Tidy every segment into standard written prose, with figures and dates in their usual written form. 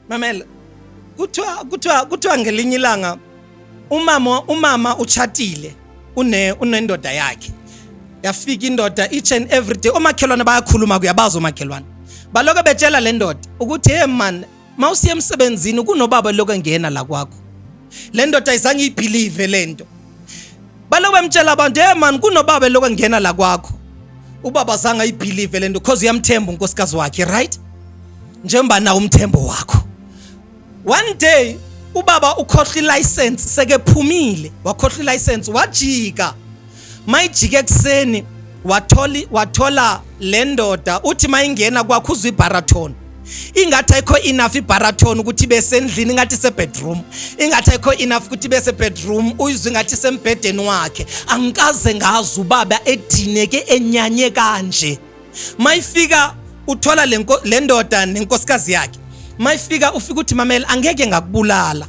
Mamela, kuthiwa ngelinye ilanga umama uchatile, unendoda yakhe. Yafika indoda each and every day, omakhelwane bayakhuluma, kuyabazi omakhelwane. Baloko betshela le ndoda ukuthi, hey man, mawusiya emsebenzini kunobaba lokho engena la kwakho. Le ndoda ayizange ibelieve lento. Baloko bemtshela abantu, hey man, kunobaba lokho engena la kwakho. Ubaba zange ayibelieve lento because uyamthemba unkosikazi wakhe, right? Njengoba nawo umthembo wakho. One day ubaba ukhohlwa ilicense, sekephumile, wakhohlwa ilicense, wajika. Mayijike ekuseni wathola le ndoda, uthi mayingena kwakho uzwa ibaraton. Ingathi ayikho enough ibaraton ukuthi ibe sendlini, ingathi sebedroom. Ingathi ayikho enough ukuthi ibe sebedroom, uyizwa ingathi sembhedeni wakhe. Angikaze ngazi ubaba edineke enyanye kanje. Mayifika uthola le ndoda nenkosikazi yakhe. Mayifika ufika uthi, mamela, angeke ngakubulala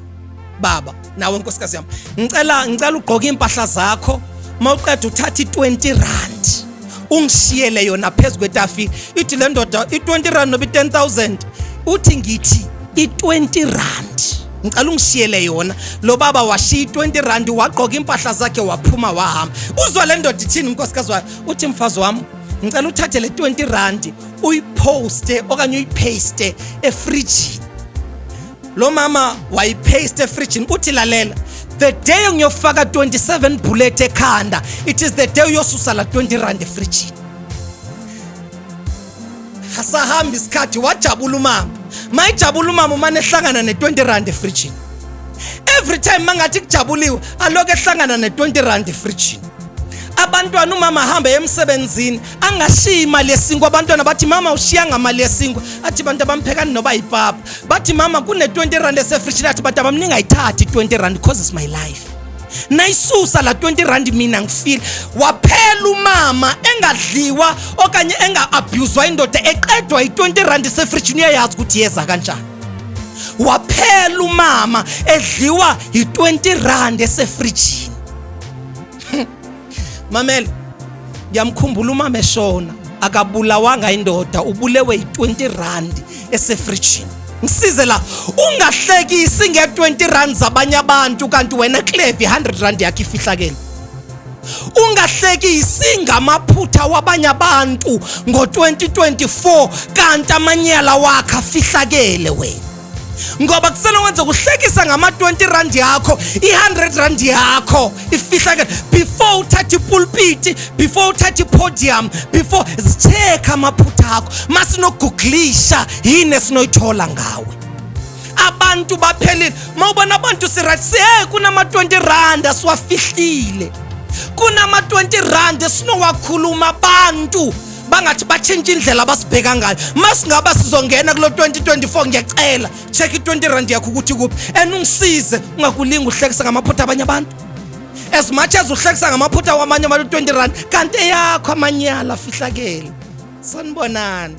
baba nawe nkosikazi yami, ngicela ugqoke impahla zakho, mawuqeda uthatha i20 rand ungishiyele yona phezulu kwetafile. Ithi le ndoda, i20 rand noba i10000? Uthi, ngithi i20 rand, ngicela ungishiyele yona. Lo baba washiya i20 rand, wagqoka impahla zakhe, waphuma, wahamba. Uzwa le ndoda ithini unkosikazi wayo? Uthi, mfazi wami, ngicela uthathe le 20 rand uyiposte okanye uyipaste efrijini. Lo mama wayipaste efrijini. Uthi, lalela, the day ngiyofaka 27 bullet ekhanda, it is the day uyosusa la 20 rand efrijini. Hasahamba isikhathi, wajabula umama. Mayijabula umama, umane ehlangana ne-20 rand efrijini. Every time mangathi kujabuliwe, aloke ehlangana ne-20 rand efrijini. Abantwana, umama ahambe emsebenzini angashiyi imali yesinkwa. Abantwana bathi, mama, ushiya ngamali yesinkwa? Athi, bantu abamphekani noba yipapa. Bathi, mama, kune-20 rand esefrijini. Athi, bantu abami, ningayithathi i-20 rand because it's my life. Nayisusa la 20 rand, mina ngifile. Waphela umama engadliwa okanye enga-abuzwa indoda, eqedwa i-20 rand esefrijini. Uyayazi ukuthi yeza kanjani. Waphela umama edliwa i-20 rand esefrijini. Mamela, ngiyamkhumbula umama eshona, akabulawanga indoda, ubulewe i-20 rand esefrijini. Ngisize la, ungahlekisi nge-20 rand zabanye abantu kanti wena clever, i-100 rand yakho ifihlakele. Ungahlekisi ngamaphutha wabanye abantu ngo-2024 kanti amanyala wakhe afihlakele wena, ngoba kusenokwenza kuhlekisa ngama-20 rand yakho, i-100 rand yakho ifihlakele. Before uthathe ipulpiti, before uthathe ipodium, before zicheck amaphutha akho. Masinogooglisha, yini esinoyithola ngawe? Abantu baphelile. Mawubona abantu siright, siye kunama-20 rand asiwafihlile, kunama-20 rand esinowakhuluma, abantu bangathi batshintshe indlela abasibheka ngayo. Masingaba sizongena kulo 2024, ngiyacela, check i-20 rand yakho ukuthi kuphi and ungisize, ungakulingi uhlekisa ngamaphutha abanye abantu. As much as uhlekisa ngamaphutha wamanye abantu 20 rand, kanti eyakho amanyala afihlakele. Sanibonani.